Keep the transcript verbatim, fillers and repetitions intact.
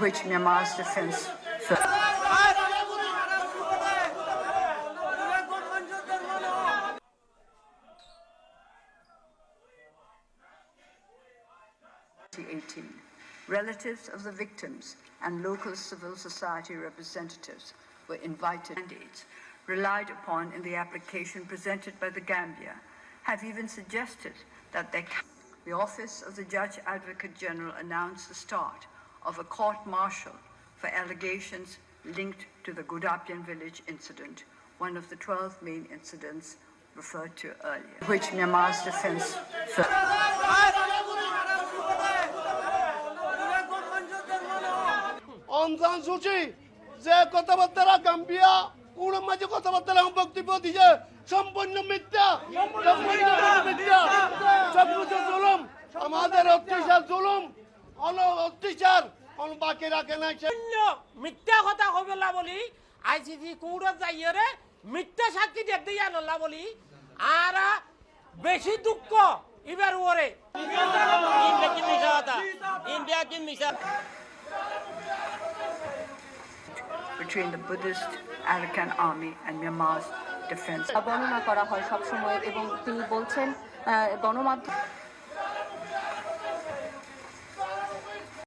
which Myanmar's defense. Eighteen. Relatives of the victims and local civil society representatives were invited. Candidates relied upon in the application presented by the Gambia have even suggested that they ca- The Office of the Judge Advocate General announced the start of a court martial for allegations linked to the Gudapian village incident, one of the twelve main incidents referred to earlier, which Myanmar's defense. Aung San Suu Kyi ze kotábattára Gambiya kuçor maze kotábattára boktobbo diye, sompurno mithya, sompurno mithya, sob kissú zulum, amader ottacár zulum, ono ottacár, ono baki rakhe nai. Mithya kotá hoibolla buli I C C kuçot zaiyóre mithya sakki dedde yíanolla buli añára beci dukko ibar uore. India ki misa hotá? India ki misa? Between the Buddhist Arakan Army and Myanmar's defense. বর্ণনা করা হয় সবসময় এবং তিনি বলছেন, আহ, গণমাধ্যম